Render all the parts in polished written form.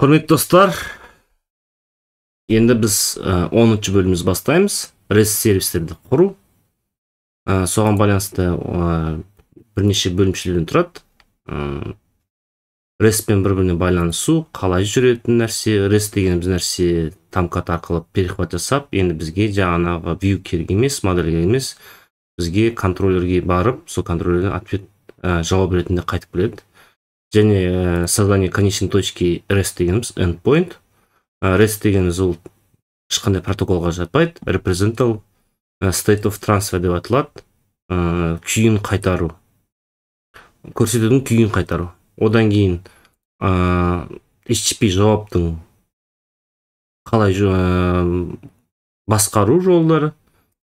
Құрметті достар, енді біз 10-шы бөлімімізді бастаймыз. REST сервистерді құру. Соған байланысты бірнеше бөлімшелерден тұрады. REST пен бір-біріне байланысу, қалай жүретін нәрсе, REST дегеніміз нәрсе Tomcat арқылы перехват жасап, енді бізге жаңағы view керек емес, модель керек емес, бізге контроллерге барып, сол контроллерден ответ, жауап ретінде қайтып келеді. Және создание конечной точки REST дегеніміз endpoint. REST дегеніміз ол ешқандай протоколға жатпайды. Represental state of transfer деп аталады. Күйін қайтару. Көрсетудің күйін қайтару. Одан кейін HTTP жауаптың қалай басқару жолдары.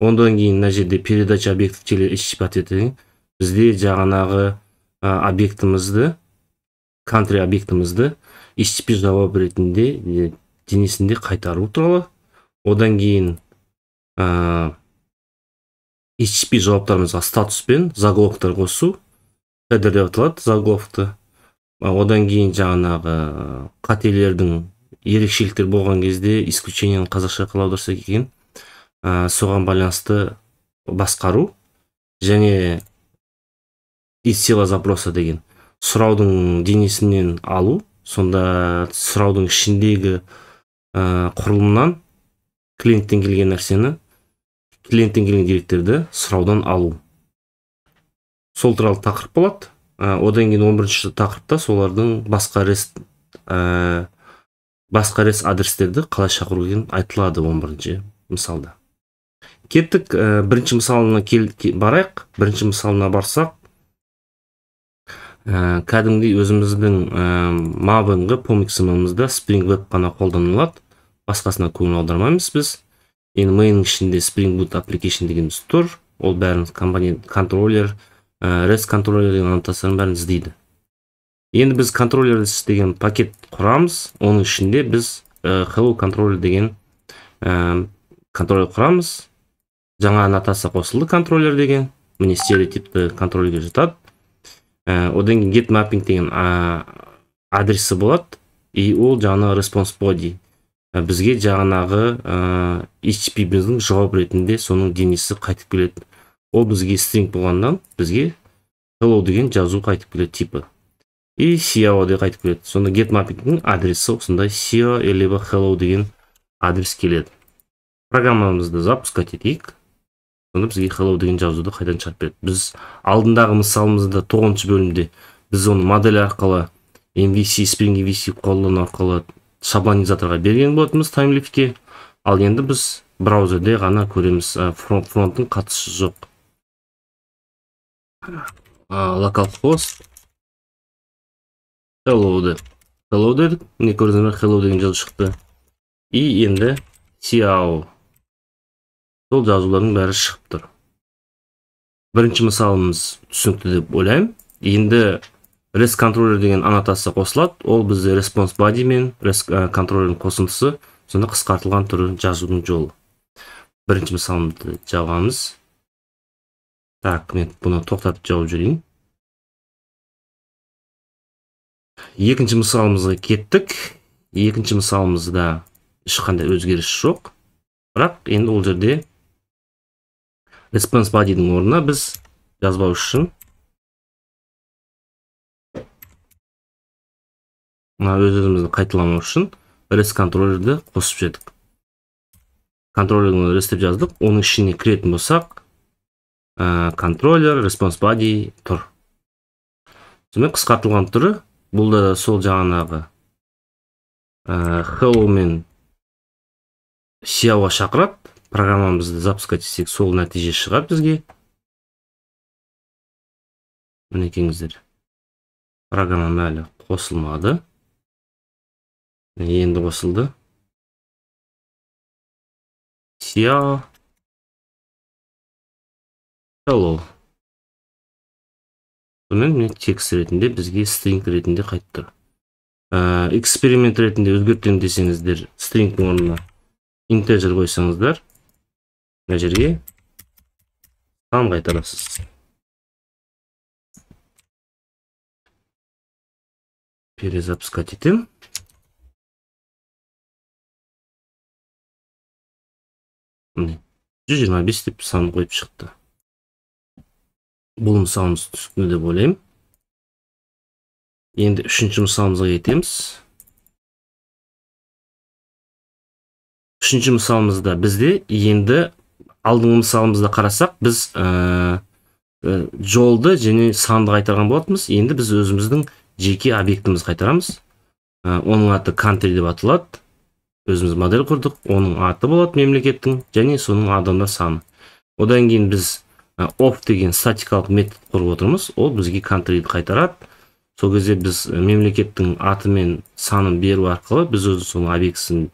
Одан кейін мына жерде передача объектов теле HTTP ответі. Бізде жаңағы объектімізді, country объектімізді HTTP жауап ретінде денесінде қайтару туралы. Одан кейін HTTP жауаптарымызға статус пен заголовктар қосу, header деп аталады заголовкты. Одан кейін жаңағы қателердің ерекшеліктер болған кезде исключениені қазақша қалай аударсақ екен, соған байланысты басқару және из тела запроса деген сұраудың денесінен алу, сонда сұраудың ішіндегі құрылымнан клиенттен келген нәрсені, клиенттен келген деректерді сұраудан алу. Сол туралы тақырып болады. Одан кейін 11-ші тақырыпта солардың басқа REST адрестерді қалай шақыру екенін айтылады 11-ші мысалда. Кеттік, бірінші мысалына барайық. Бірінші мысалына барсақ, кәдімгідей өзіміздің Maven-ғы POM XML-ымызда Spring Web қана қолданылады. Басқасына көңіл аудармаймыз біз. Енді main-нің ішінде Spring Boot Application дегеніміз тұр. Ол бәрін компонент, контроллер, REST контроллер деген аннотацияның бәрін іздейді. Енді біз контроллер деген пакет құрамыз. Оның ішінде біз Hello Controller деген контроллер құрамыз. Жаңа аннотация қосылды контроллер деген. Міне стереотипті контроллерге жатады. Одан кейін get mapping деген адресі болады. И ол жаңа response body. Бізге жаңағы HTTP біздің жауап ретінде соның денесі қайтып келеді. Ол бізге string болғаннан бізге hello деген жазу қайтып келеді типі. И CIO деп қайтып келеді. Сонда get mapping-дің адресі осындай CIO либо hello деген адрес келеді. Программамызды запускать етейік. Сонда бізге hello деген жазуды қайтадан шығарып береді. Біз алдындағы мысалымызда 9-шы бөлімде біз оны модель арқылы MVC, Spring MVC қолдану арқылы шаблонизаторға берген болатынбыз таймлифтке. Ал енді біз браузерде ғана көреміз, фронттың қатысы жоқ. Localhost hello деп. Hello дедік. Міне көрдіңіздер ме, hello деген жазу шықты. И енді CIO. Сол жазулардың бәрі шығып тұр. Бірінші мысалымыз түсінікті деп ойлаймын. Енді REST контроллер деген аннотация қосылады. Ол бізде response body мен REST контроллердің қосындысы, сонда қысқартылған түрі жазудың жолы. Бірінші мысалымызды жабамыз. Так, мен бұны тоқтатып жауып жіберейін. Екінші мысалымызға кеттік. Екінші мысалымызда ешқандай өзгеріс жоқ. Бірақ енді ол жерде response body-дің орнына біз жазбау үшін мына өз өзімізді қайталамау үшін REST контроллерді қосып жедік. Контроллердің REST деп жаздық. Оның ішіне кіретін болсақ, контроллер, response body тұр. Сонымен қысқартылған түрі бұл да сол жаңағы hello мен CIO-ға шақырады. Программамызды запускать етсек, сол нәтиже шығады бізге. Мінекейіңіздер. Программам әлі қосылмады. Енді қосылды. CIO hello. Сонымен міне текст ретінде бізге string ретінде қайтып тұр. Эксперимент ретінде өзгертемін десеңіздер, stringтің орнына integer қойсаңыздар, мына жерге сан қайтарасыз. Перезапускать етемін. Міне 125 деп сан қойып шықты. Бұл мысалымыз түсінікті деп ойлаймын. Енді үшінші мысалымызға кетеміз. Үшінші мысалымызда бізде енді алдыңғы мысалымызда қарасақ, біз жолды және санды қайтарған болатынбыз. Енді біз өзіміздің жеке объектімізді қайтарамыз. Оның аты country деп аталады. Өзіміз модель құрдық, оның аты болады мемлекеттің және соның адамдар саны. Одан кейін біз of деген статикалық метод құрып отырмыз. Ол бізге country'ді қайтарады. Сол кезде біз мемлекеттің аты мен санын беру арқылы біз өзі соның объектісін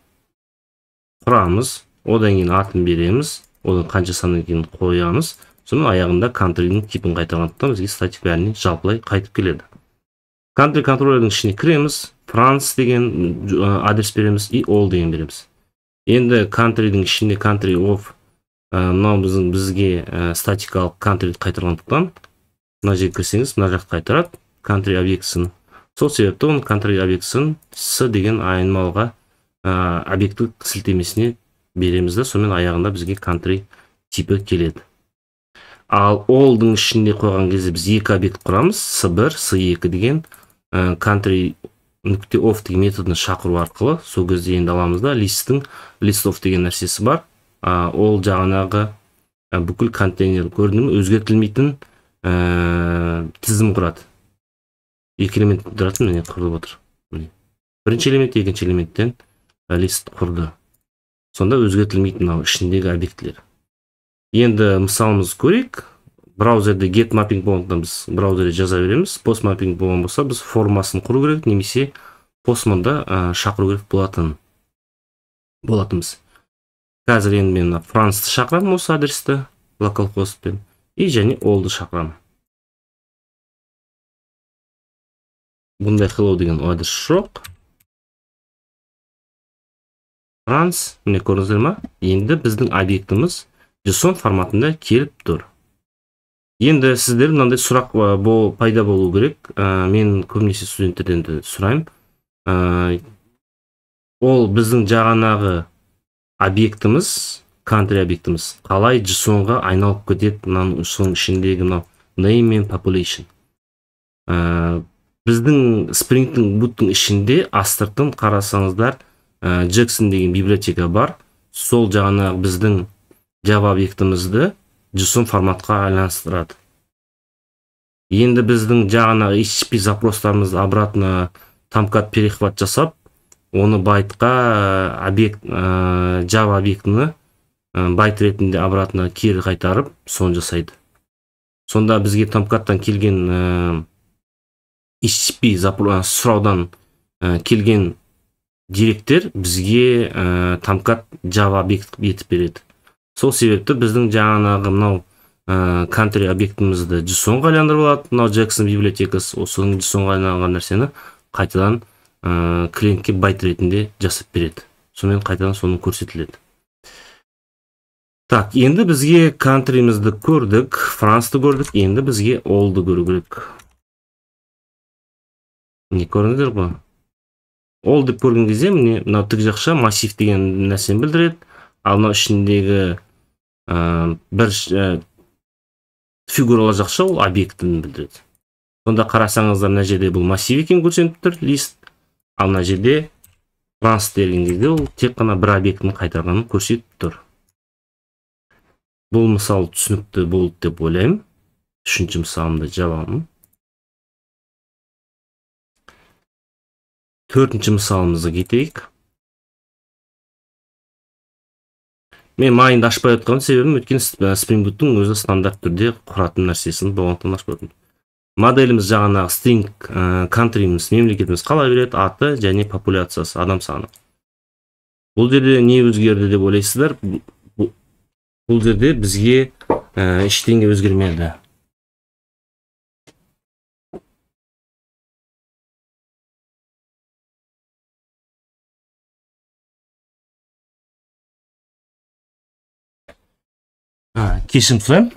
құрамыз. Одан кейін атын береміз, одан қанша сан екенін қоямыз. Соның аяғында country'дің типін қайтарғандықтан бізге статик бәріне жалпылай қайтып келеді. Country контроллердің ішіне кіреміз, France деген адрес береміз и all деген береміз. Енді country'дің ішінде country of мынау біздің бізге статикалық country'ді қайтарғандықтан мына жерге кірсеңіз мына жақты қайтарады country объектісін. Сол себепті оның country объектісін с деген айнымалыға объекттік сілтемесіне береміз да, сонымен аяғында бізге country типі келеді. Ал all-дың ішінде қойған кезде біз екі объект құрамыз, S1, S2 деген country нүкте of деген методын шақыру арқылы. Сол кезде енді аламыз да list-тің list of деген нәрсесі бар. Ол жағынағы бүкіл контейнер көрінімі өзгертілмейтін тізім құрады. Екі элемент тұратын, міне құрылып отыр. Міне. Бірінші элемент, екінші элементтен list құрды. Сонда өзгертілмейтін мынау ішіндегі объектілер. Енді мысалымызды көрейік. Браузерде get mapping болғандықтан біз браузерде жаза береміз. Post mapping болған болса, біз формасын құру керек, немесе postman'да шақыру керек болатынбыз. Қазір енді мен France-ты шақырамын осы адресті localhost-пен и және all-ды шақырамын. Бұндай hello деген адрес жоқ. France, міне көрдіңіздер ма? Енді біздің объектіміз JSON форматында келіп тұр. Енді сіздер мынандай сұрақ пайда болу керек. Мен көбінесе студенттерден де сұраймын. Ол біздің жағанағы объектіміз, country объектіміз қалай JSON-ға айналып кетеді, мынаның соның ішіндегі мынау name мен population. Біздің Spring-тің Boot-тың ішінде астыртын қарасаңыздар, Jackson деген библиотека бар. Сол жағанағы біздің Java объектімізді JSON форматқа айланыстырады. Енді біздің жағанағы HTTP запростарымызды обратно Tomcat перехват жасап, оны байтқа объект Java объектіні байт ретінде обратно кері қайтарып, соны жасайды. Сонда бізге Tomcat'тан келген HTTP сұраудан келген деректер бізге Tomcat Java объект етіп береді. Сол себепті біздің жаңағы мынау country объектімізді JSON-ға айландырып алады. Мынау Jackson библиотекасы осының JSON-ға айланған нәрсені қайтадан клиентке байт ретінде жасап береді. Сонымен қайтадан соның көрсетіледі. Так, енді бізге country'мізді көрдік, France-ты көрдік, енді бізге all-ды көру керек. Не көрдіңіздер ғой? All деп көрген кезде міне мынау тік жақша массив деген нәрсені білдіреді. Ал мынау ішіндегі бір фигуралы жақша ол объектіні білдіреді. Сонда қарасаңыздар мына жерде бұл массив екенін көрсетіп тұр, лист. Ал мына жерде France деген кезде ол тек қана бір объектіні қайтарғанын көрсетіп тұр. Бұл мысал түсінікті болды деп ойлаймын. Үшінші мысалымды жабамын. Төртінші мысалымызға кетейік. Мен майынды ашпай отқан себебім, өйткені Spring Boot'тың өзі стандарт түрде құратын нәрсесін болғандықтан ашпай отырмын. Моделіміз жағанағы string country'міз, мемлекетіміз қала береді, аты және популяциясы, адам саны. Бұл жерде не өзгерді деп ойлайсыздар? Бұл жерде бізге ештеңе өзгермеді. Кешірім сұраймын.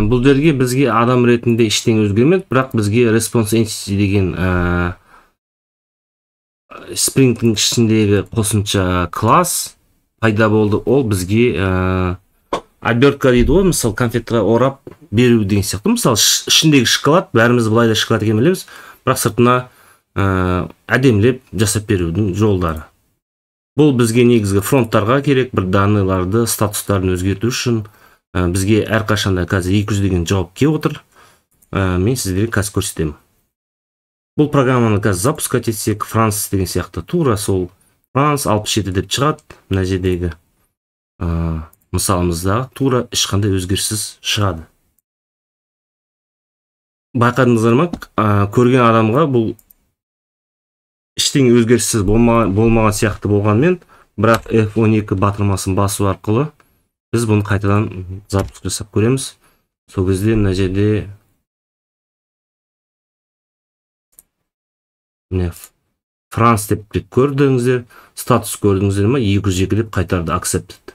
Бұл жерге бізге адам ретінде ештеңе өзгермеді, бірақ бізге response entity деген Spring'тің ішіндегі қосымша класс пайда болды. Ол бізге обертка дейді ғой, мысалы конфетті орап беру деген сияқты. Мысалы ішіндегі шоколад, бәріміз былай да шоколад екенін білеміз, бірақ сыртына әдемілеп жасап берудің жолдары. Бұл бізге негізгі фронттарға керек, бір данныйларды, статустарын өзгерту үшін. Бізге әрқашанда қазір 200 деген жауап келіп отыр. Мен сіздерге қазір көрсетемін. Бұл программаны қазір запускать етсек, Франс деген сияқты тура сол Франс 67 деп шығады. Мына жердегі мысалымыздағы тура ешқандай өзгеріссіз шығады. Байқадыңыздар ма? Көрген адамға бұл ештеңе өзгеріссіз болмаған сияқты болғанмен, бірақ F12 батырмасын басу арқылы біз бұны қайтадан запуск жасап көреміз. Сол кезде мына жерде міне Франс деп көрдіңіздер, статус көрдіңіздер ма? 202 деп қайтарды, accepted.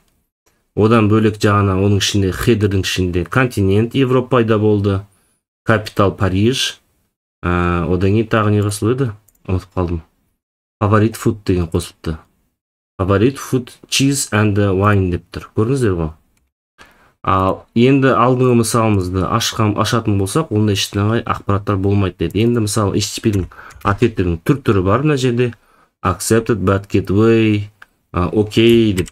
Одан бөлек жағына оның ішінде хедердің ішінде континент Европа пайда болды, капитал Париж, одан кейін тағы не қосылып еді? Ұмытып қалдым. Favorite food деген қосылыпты. Favorite food cheese and wine деп тұр. Көрдіңіздер ғой? Ал енді алдыңғы мысалымызды ашатын болсақ, онда ештеңе ақпараттар болмайды деді. Енді мысалы HTTP-дің ответтерінің түр-түрі бар мына жерде. Accepted, bad gateway, okay деп.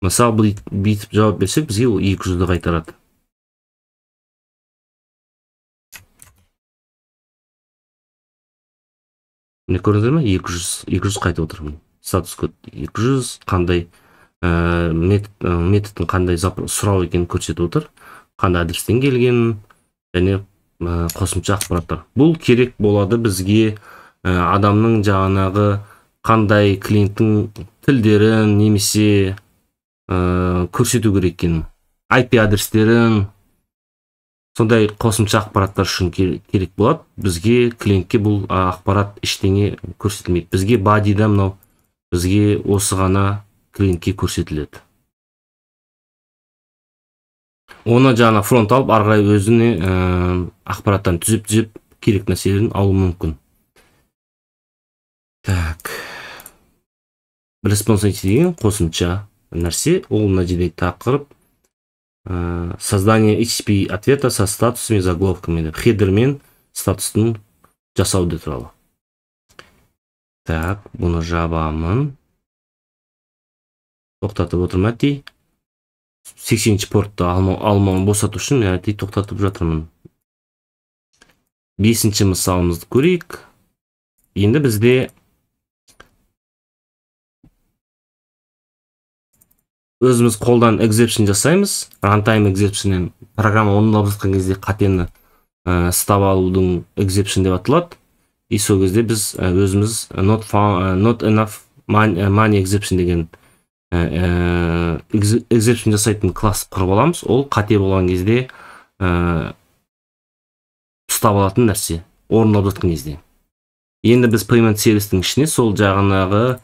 Мысалы бүйтіп жауап берсек, бізге ол 200-ді қайтарады. Міне көрдіңіздер ме? 200 қайтып отыр. Статус код 200 қандай методтың қандай сұрау екенін көрсетіп отыр, қандай адрестен келгенін және қосымша ақпараттар. Бұл керек болады бізге адамның жаңағы қандай клиенттің тілдерін немесе көрсету керек екенін, IP адрестерін, сондай қосымша ақпараттар үшін керек болады. Бізге клиентке бұл ақпарат ештеңе көрсетілмейді. Бізге бодида мынау бізге осы ғана клиентке көрсетіледі. Оны жаңа фронт алып ары қарай өзіне ақпараттан түзеп-түзеп керек нәрселерін алуы мүмкін. Так. Response деген қосымша нәрсе, ол мына жерде тақырып создание HTTP ответа со статусами, заголовками деп, хедермен статустың жасау туралы. Так, бұны жабамын. Тоқтатып отырмын әттей. 80-ші портты алмауын босату үшін мен әттей тоқтатып жатырмын. 5-ші мысалымызды көрейік. Енді бізде өзіміз қолдан exception жасаймыз. Runtime exception-нен программа орындалып жатқан кезде қатені ұстап алудың exception деп аталады. И сол кезде біз өзіміз not enough money exception деген exception жасайтын класс құрып аламыз. Ол қате болған кезде ұстап алатын нәрсе, орындалып жатқан кезде. Енді біз payment сервистің ішіне сол жағынағы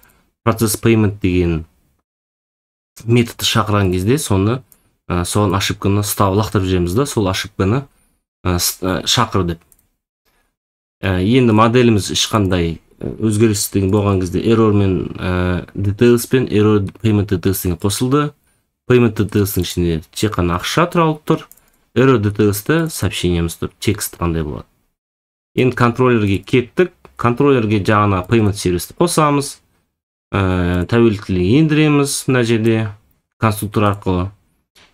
process payment деген методты шақырған кезде соны соған ошибканы ұстап лақтырып жібереміз да, сол ошибканы шақыр деп. Енді моделіміз ешқандай өзгеріс деген болған кезде error мен details пен error payment details деген қосылды. Payment details'ның ішінде тек қана ақша туралы тұр. Error details'та сообщениеміз тұр, текст қандай болады. Енді контроллерге кеттік. Контроллерге жағына payment сервисті қосамыз. Тәуелділік ендіреміз мына жерде конструктор арқылы.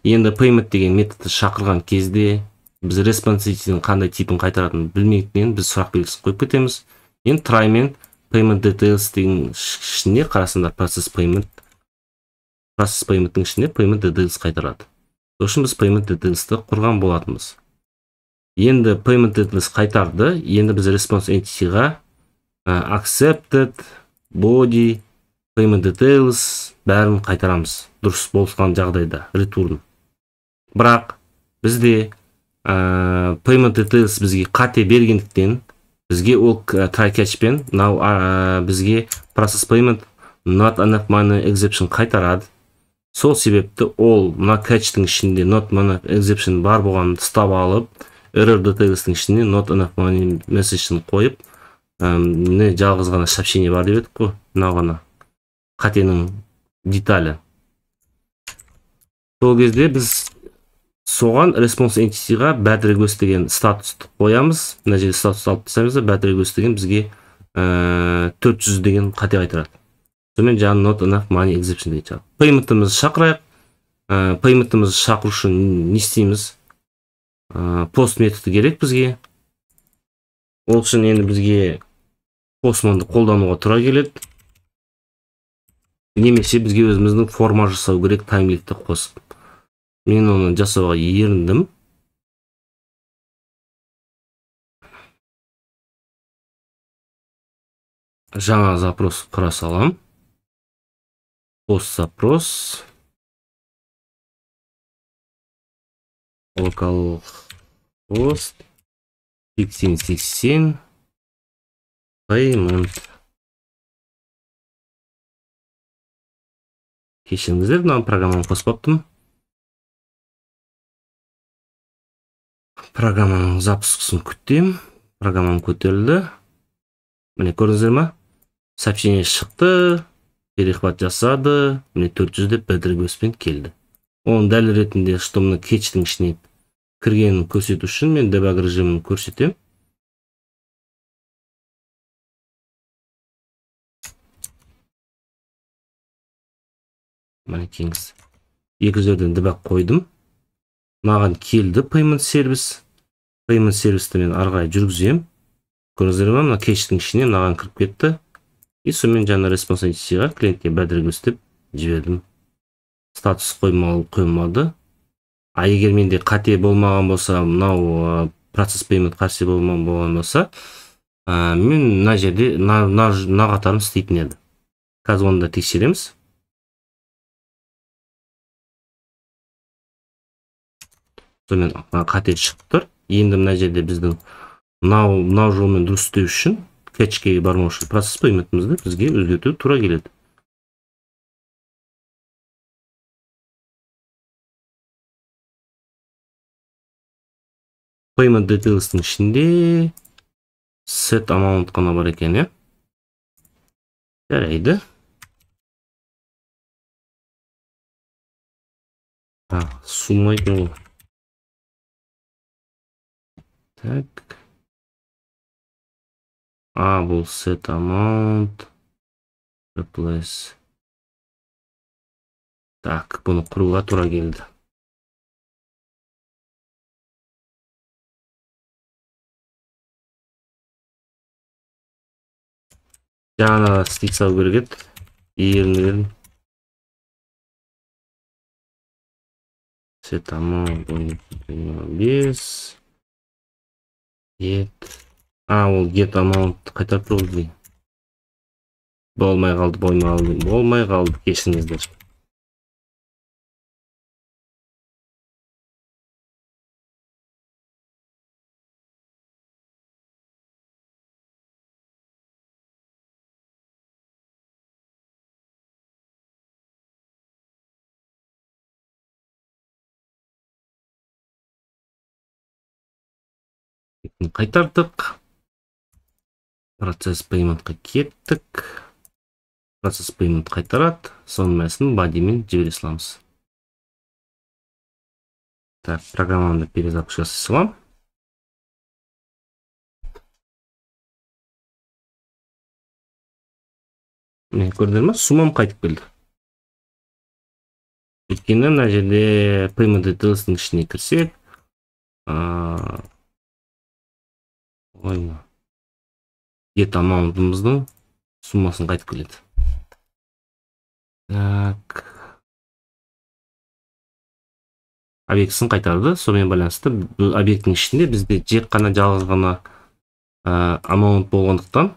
Енді payment деген методты шақырған кезде біз response-дің қандай типін қайтаратынын білмегендіктен біз сұрақ белгісін қойып кетеміз. Енді try мен payment details деген ішінде қарасаңдар process payment-тің ішінде payment details қайтарады. Сол үшін біз payment details-ті құрған болатынбыз. Енді payment details қайтарды. Енді біз response entity-ға accepted, body, payment details бәрін қайтарамыз. Дұрыс болған жағдайда return. Бірақ бізде payment details бізге қате бергендіктен бізге ол try catch пен мынау бізге process payment not enough money exception қайтарады. Сол себепті ол мына catch-тің ішінде not enough exception бар болғанын ұстап алып, error details-тің ішіне not enough money message-ін қойып, Міне жалғыз ғана сообщение бар деп едік қой, мынау ғана қатенің деталі. Сол кезде біз соған response entity-ға bad request деген статусты қоямыз. Мына жерде статус алып тастаймыз да, bad request деген бізге 400 деген қате қайтарады. Сонымен жаңа not enough money exception деген шығады. Payment-імізді шақырайық. Payment-імізді шақыру үшін не істейміз? Пост методы керек бізге. Ол үшін енді бізге Postman-ды қолдануға тура келеді. Немесе бізге өзіміздің форма жасау керек, таймлифті қосып. Мен оны жасауға еріндім. Жаңа запрос құра салам. Пост запрос. Local host 8080 payment. Кешіріңіздер, мына программаны қоспаппын. Программаның запускысын күтем. Программам көтерілді. Міне көрдіңіздер ма? Сообщение шықты, перехват жасады. Міне 400 деп bad request-пен келді. Оның дәл ретінде, что мына кетчтің ішіне кіргенін көрсету үшін мен дебаг режимін көрсетемін. Мінекейіңіз. Екі жерден дебаг қойдым. Маған келді payment service. Payment service-ті мен ары қарай жүргіземін. Көрдіңіздер ме? Мына кэштің ішіне мынаған кіріп кетті. И сонымен жаңа response entity-ға клиентке bad request деп жібердім. Статус қоймады. А егер менде қате болмаған болса, мынау процесс payment қате болмаған болса, мен мына жерде мына қатарым істейтін еді. Қазір оны да тексереміз. Сонымен қате шығып тұр. Енді мына жерде біздің мынау жолмен дұрыс істеу үшін, кэчке бармау үшін процесс payment-імізді бізге өзгерту тура келеді. Payment details-тің ішінде set amount қана бар екен, иә? Жарайды. Сумма екен ол. Так. Бұл set amount replace. Так, бұны құруға тура келді. Жаңа істей салу керек еді. Ерінерін. Set amount 5. Get. Ол get amount қайтарып тұр ғой. Болмай қалды, болмай қалды, болмай қалды, кешіріңіздер. Қайтардық. Процесс payment-қа кеттік. Процесс payment қайтарады. Соның мәсін body-мен жібере саламыз. Так, программаны перезапуск жасай саламын. Міне көрдіңдер ме? Суммам қайтып келді. Өйткені мына жерде payment details-тің ішіне кірсек, get amount-ымыздың суммасын қайтып келеді. Так. Объектісін қайтарды. Сонымен байланысты бұл объекттің ішінде бізде жек қана жалғыз ғана amount болғандықтан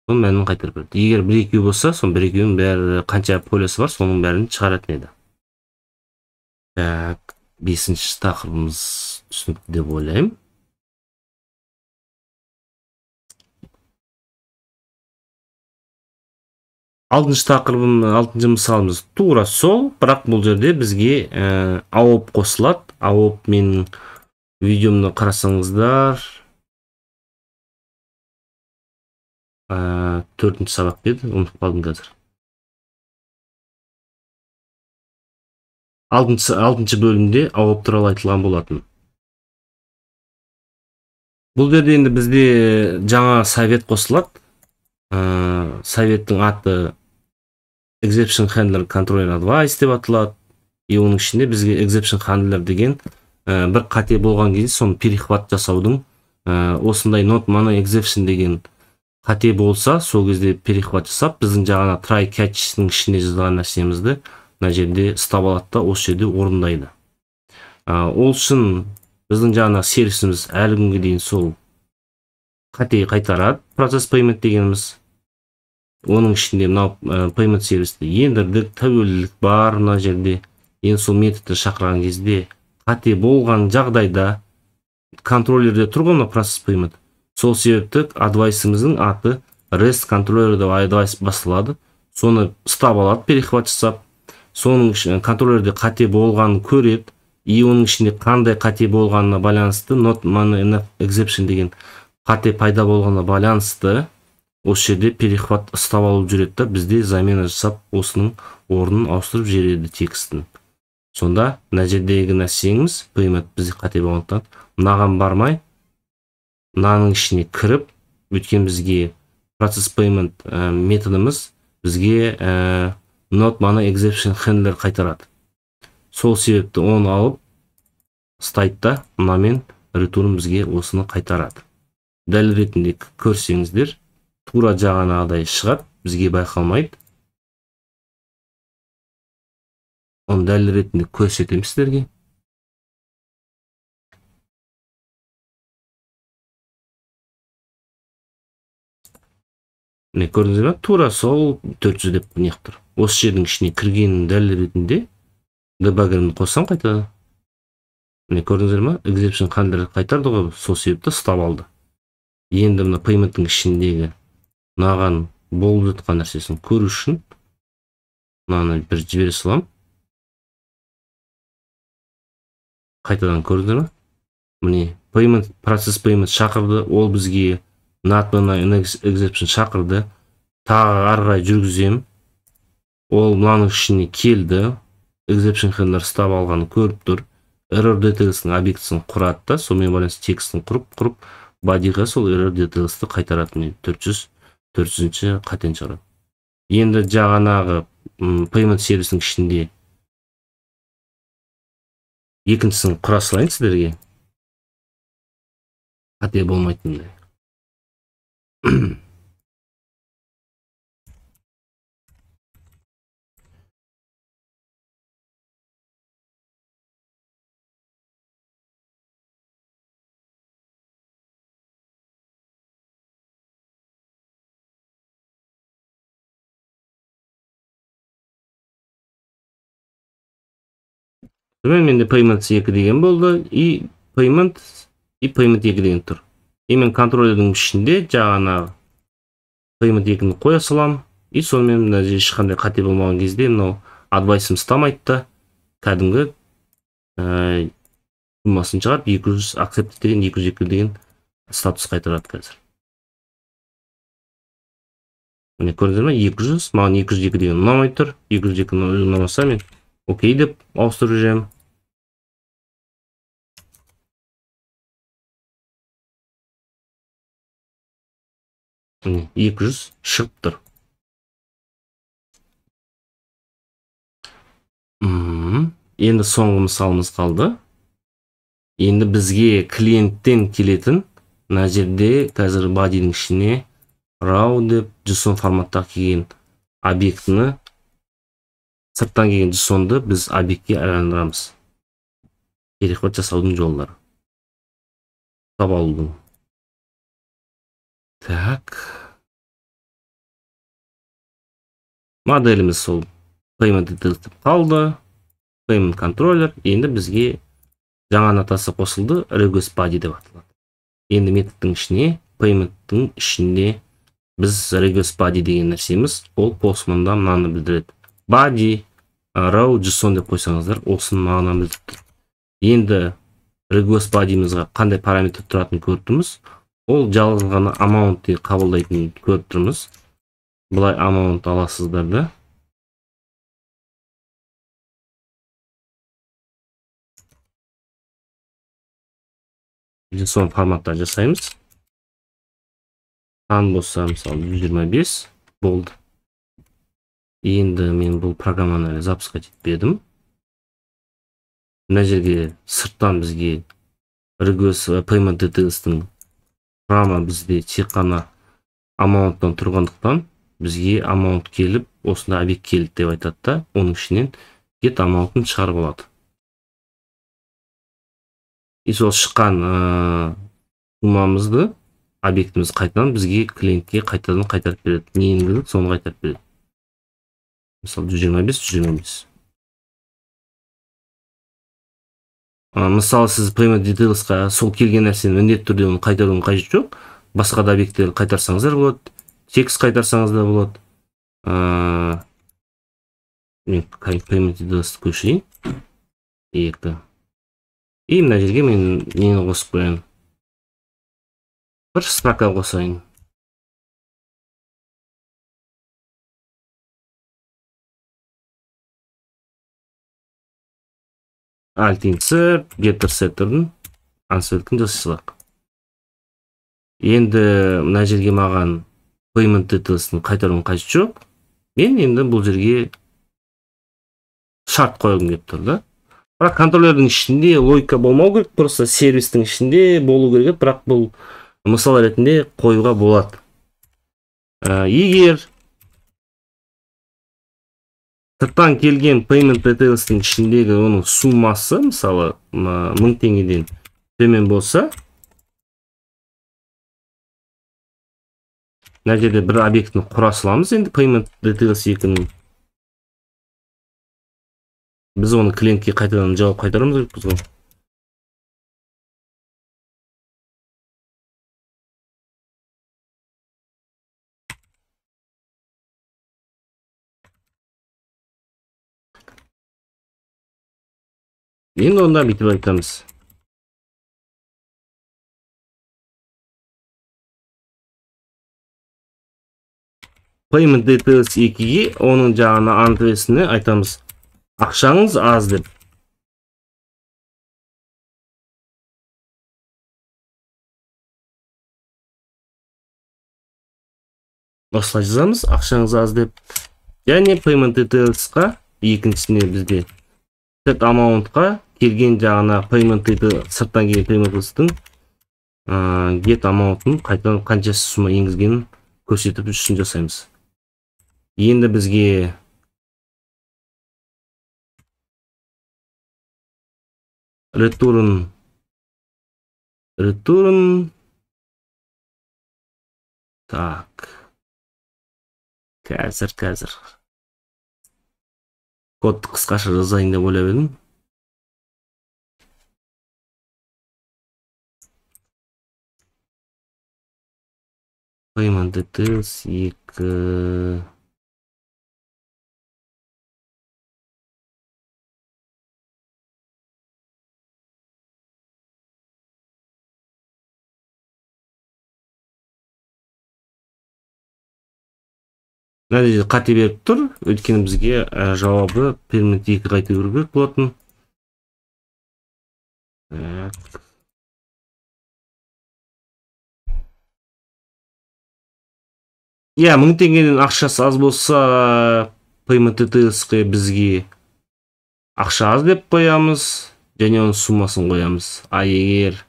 соның мәнін қайтарып берді. Егер бір екеу болса, соның бір екеуінің бәрі қанша полесі бар, соның бәрін шығаратын еді. Так, 5-ші тақырыбымыз түсінікті деп ойлаймын. Алтыншы тақырыбым, алтыншы мысалымыз тура сол, бірақ бұл жерде бізге АОП қосылады. АОП менің видеомды қарасаңыздар, Төртінші сабақ еді, ұмытып қалдым қазір. Алтыншы бөлімде АОП туралы айтылған болатын. Бұл жерде енді бізде жаңа совет қосылады. Советтің аты Exception Handler Controller Advice деп аталады. И оның ішінде бізге Exception Handler деген бір қате болған кезде соны перехват жасаудың осындай not money exception деген қате болса, сол кезде перехват жасап, біздің жаңа try catch-ның ішінде жазған нәрсемізді мына жерде ұстап алады да, осы жерде орындайды. Ол үшін біздің жаңа сервисіміз әлі күнге дейін сол қате қайтарады, процесс payment дегеніміз. Оның ішінде мынау payment сервисті ендірдік, тәуелділік бар мына жерде. Енді сол методты шақырған кезде қате болған жағдайда контроллерде тұр ғой мына процесс payment. Сол себепті адвайсымыздың аты REST контроллер деп адвайс басталады. Соны ұстап алады, перехват жасап, соның контроллерде қате болғанын көреді. И оның ішінде қандай қате болғанына байланысты not money enough exception деген қате пайда болғанына байланысты осы жерде перехват ұстап алып жүреді да, бізде замена жасап осының орнын ауыстырып жібереді текстін. Сонда мына жердегі нәрсеңіз payment бізде қате болғандықтан мынаған бармай мынаның ішіне кіріп, өйткені бізге process payment методымыз бізге not money exception handler қайтарады. Сол себепті оны алып ұстайды да, мынамен return бізге осыны қайтарады. Дәл ретінде көрсеңіздер, тура жағанағыдай шығады, бізге байқалмайды. Оны дәл ретінде көрсетемін сіздерге. Міне көрдіңіздер ме? Тура сол 400 деп неғып тұр. Осы жердің ішіне кіргенін дәл ретінде дебаггерімді қоссам қайтадан. Міне көрдіңіздер ме? Exception handler қайтарды ғой, сол себепті ұстап алды. Енді мына payment-тің ішіндегі мынаған болып жатқан нәрсесін көру үшін мынаны бір жібере саламын. Қайтадан көрдіңіздер ме? Міне payment, process payment шақырды, ол бізге not money exception шақырды. Тағы ары қарай жүргіземін. Ол мынаның ішіне келді. Exception handler ұстап алғанын көріп тұр. Error details-ның объектісін құрады да, сонымен байланысты текстін құрып, body'ға сол error details-ты қайтарады. Міне 400-ші қатені шығарады. Енді жаңағы payment сервисінің ішінде екіншісін құра салайын сіздерге. Қате болмайтындай. Сонымен менде payment 2 деген болды, и payment, и payment 2 деген тұр. И мен контроллердің ішінде жаңағы payment 2-ні қоя саламын, и сонымен мына жерде ешқандай қате болмаған кезде мынау адвайсым ұстамайды да, кәдімгі суммасын шығарып 200 accept деген 202 деген статус қайтарады қазір. Міне көрдіңіздер ме? 200, маған 202 деген ұнамай тұр. 202 ұнамаса мен окей деп ауыстырып жіберемін. Міне 200 шығып тұр. Енді соңғы мысалымыз қалды. Енді бізге клиенттен келетін мына жерде қазір body'ның ішіне raw деп JSON форматта келген объектіні, сырттан келген JSON-ды біз объектке айландырамыз. Перехват жасаудың жолдары. Таба алудың. Так. Моделіміз сол payment details деп қалды. Payment controller. Енді бізге жаңа аннотация қосылды, request body деп аталады. Енді методтың ішіне, payment-тің ішінде біз request body деген нәрсеміз, ол postman-да мынаны білдіреді. Body raw JSON деп қойсаңыздар, осының мағынаны білдіріп тұр. Енді request body-мызға қандай параметр тұратынын көріп тұрмыз. Ол жалғыз ғана amount қабылдайтынын көріп тұрмыз. Былай amount аласыздар да. JSON форматта жасаймыз. Сан болса, мысалы, 125 болды. Енді мен бұл программаны запускать етпедім. Мына жерге сырттан бізге request payment details'тің құрамы бізде тек қана amount-тан тұрғандықтан бізге amount келіп, осында объект келді деп айтады да, оның ішінен get amount-ын шығарып алады. И сол шыққан суммамызды объектіміз қайтадан бізге клиентке қайтадан қайтарып береді. Не енгіздік, соны қайтарып береді. Мысалы, 125, 125. Мысалы, сіз payment details'қа сол келген нәрсені міндетті түрде оны қайтарудың қажеті жоқ. Басқа да объекттерді қайтарсаңыздар болады, текст қайтарсаңыз да болады. Мен payment details'ты көшірейін. 2. И мына жерге мен нені қосып қояйын? Бір строка қосайын. Alt insert, getter setter'ın answer'ın жасай салайық. Енді мына жерге маған payment details'ын қайтаруым қажет жоқ. Мен енді бұл жерге шарт қойғым келіп тұр да. Бірақ контроллердің ішінде логика болмау керек, просто сервистің ішінде болу керек, бірақ бұл мысал ретінде қоюға болады. Егер сырттан келген payment details'тің ішіндегі оның суммасы, мысалы, 1000 теңгеден төмен болса, мына жерде бір объектіні құра саламыз. Енді payment details 2-нің біз оны клиентке қайтадан жауап қайтаруымыз керекпіз ғой. Енді онда бүйтіп айтамыз. Payment details 2-ге оның жағына антресіне айтамыз. Ақшаңыз аз деп. Осылай жазамыз, ақшаңыз аз деп. Және payment details'қа екіншісіне бізде set amount-қа келген жағына payment details, сырттан келген payment details'тің get amount-ын қайтадан қанша сумма енгізгенін көрсетіп үшін жасаймыз. Енді бізге return так, қазір кодты қысқаша жазайын деп ойлап едім. Payment details 2. Мына жерде қате беріп тұр, өйткені бізге жауабы payment 2 қайтару керек болатын. Иә, 1000 теңгеден ақшасы аз болса, payment details'ке бізге ақша аз деп қоямыз, және оның суммасын қоямыз. А егер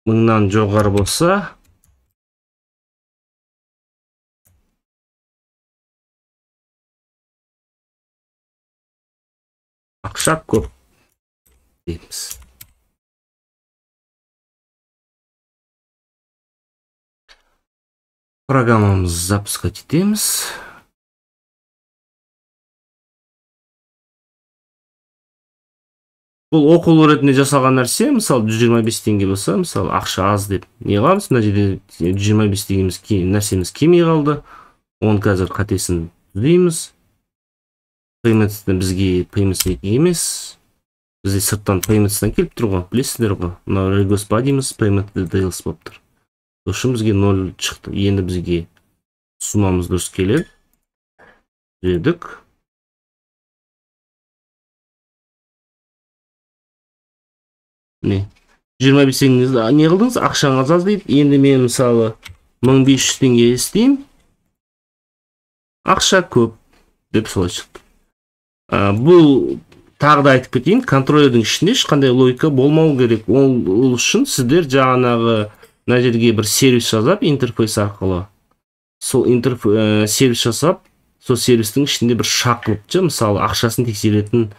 1000-нан жоғары болса, ақша көп дейміз. Программамызды запускать етеміз. Бұл оқулық ретінде жасалған нәрсе, мысалы 125 теңге болса, мысалы ақша аз деп не қыламыз, мына жерде 125 дегеніміз нәрсеміз келмей қалды. Оны қазір қатесін түзейміз. Payment бізге payment емес, Бізде сырттан payments'тан келіп тұр ғой, білесіздер ғой. Мынау request body'міз payment details болып тұр. Сол үшін бізге 0 шықты. Енді бізге суммамыз дұрыс келеді. Түзедік. Міне 25 теңгеңізді не қылдыңыз? Ақшаңыз аз дейді. Енді мен мысалы 1500 теңге істеймін. Ақша көп деп солай шықты. Бұл тағы да айтып кетейін, контроллердің ішінде ешқандай логика болмау керек. Ол үшін сіздер жаңағы мына жерге бір сервис жасап, интерфейс арқылы сол сервис жасап, сол сервистің ішінде бір шақырып, мысалы ақшасын тексеретін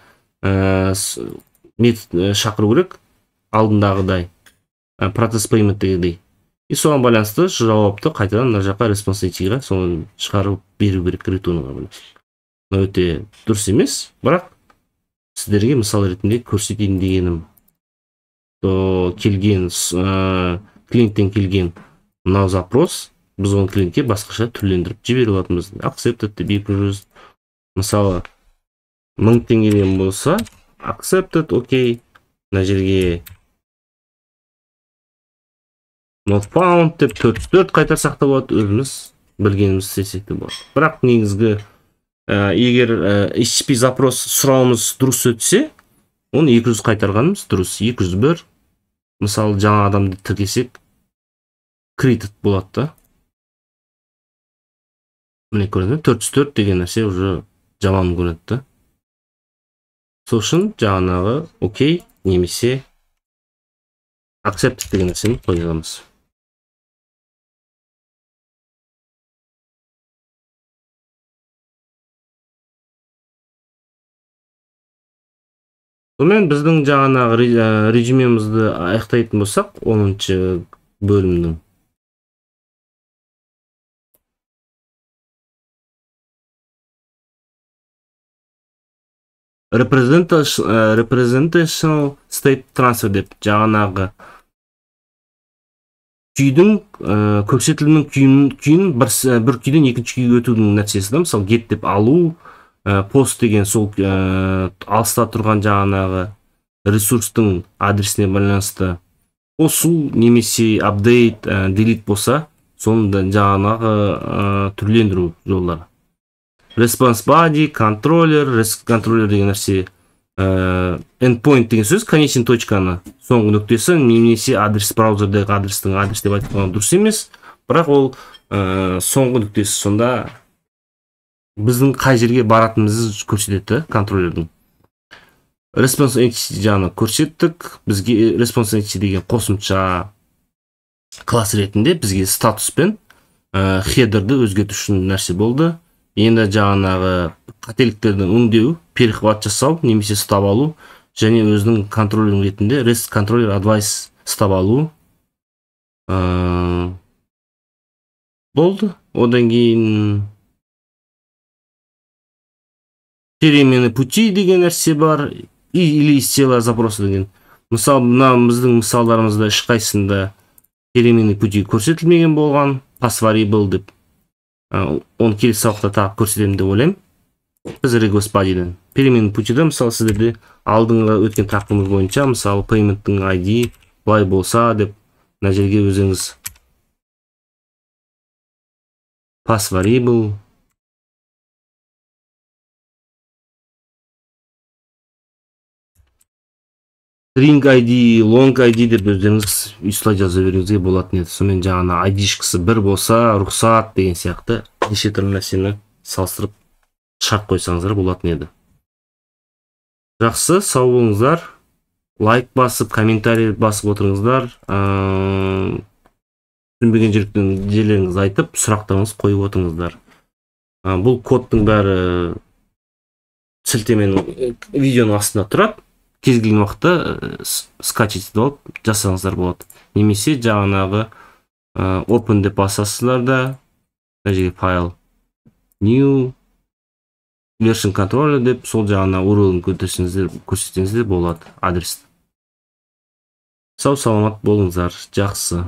метод шақыру керек алдындағыдай, процесс payment дегендей. И соған байланысты жауапты қайтадан мына жаққа response entity-ға соны шығарып беру керек return-ға байланысты. Мына өте дұрыс емес, бірақ сіздерге мысал ретінде көрсетейін дегенім. То келген, клиенттен келген мынау запрос, біз оны клиентке басқаша түрлендіріп жібере алатынбыз. Accepted деп 200, мысалы 1000 теңгеден болса, accepted, окей. Мына жерге not found деп 404 қайтарсақ та болады, өзіміз білгенімізді істесек те болады. Бірақ негізгі, егер HTTP запрос сұрауымыз дұрыс өтсе, оны 200 қайтарғанымыз дұрыс. 201, мысалы жаңа адамды тіркесек, created болады да. Міне көрдіңіз, 404 деген нәрсе уже жаман көрінеді да. Сол үшін жаңағы окей немесе accept деген нәрсені қоямыз. Сонымен біздің жаңағы резюмемізді аяқтайтын болсақ, 10-шы бөлімнің representational state transfer деп жаңағы күйдің, көрсетілімнің күйін бір күйден екінші күйге өтудің нәрсесі да. Мысалы get деп алу, пост деген сол алыста тұрған жаңағы ресурстың адресіне байланысты қосу немесе update, delete болса, соны да жаңағы түрлендіру жолдары. Response body, controller, контроллер деген нәрсе, endpoint деген сөз, конечный точканы, соңғы нүктесі немесе адрес, браузердегі адрестің адрес деп айтқан дұрыс емес, бірақ ол соңғы нүктесі, сонда біздің қай жерге баратынымызды көрсетеді контроллердің. Response entity жағына көрсеттік. Бізге response entity деген қосымша класс ретінде бізге статус пен хедерді өзгерту үшін нәрсе болды. Енді жаңағы қателіктерді өңдеу, перехват жасау немесе ұстап алу және өзінің контроллер ретінде REST controller advice ұстап алу болды. Одан кейін перемены пути деген нәрсе бар, или из тела запроса деген. Мысалы, мына біздің мысалдарымызда ешқайсысында перемены пути көрсетілмеген болған, path variable деп. Оны келесі сабақта тағы көрсетемін деп ойлаймын. Біз request body'ден перемены путида, мысалы, сіздерде алдыңғы өткен тақырыбымыз бойынша, мысалы, payment'тің ID былай болса деп мына жерге өзіңіз path variable string ID, long ID деп өздеріңіз осылай жаза беруіңізге болатын еді. Сонымен жаңағы I D-шкісі бір болса, рұқсат деген сияқты неше түрлі нәрсені салыстырып шарт қойсаңыздар болатын еді. Жақсы, сау болыңыздар. Лайк басып, комментарий басып отырыңыздар. Түсінбеген жерлеріңізді айтып, сұрақтарыңызды қойып отырыңыздар. Бұл кодтың бәрі сілтеменің видеоның астында тұрады. Кез келген уақытта скачать етіп алып жасаңыздар болады. Немесе жаңағы open деп басасыздар да, мына жерге файл new version controller деп сол жағына URL-ін көрсетсеңіздер болады адресті. Сау саламат болыңыздар. Жақсы.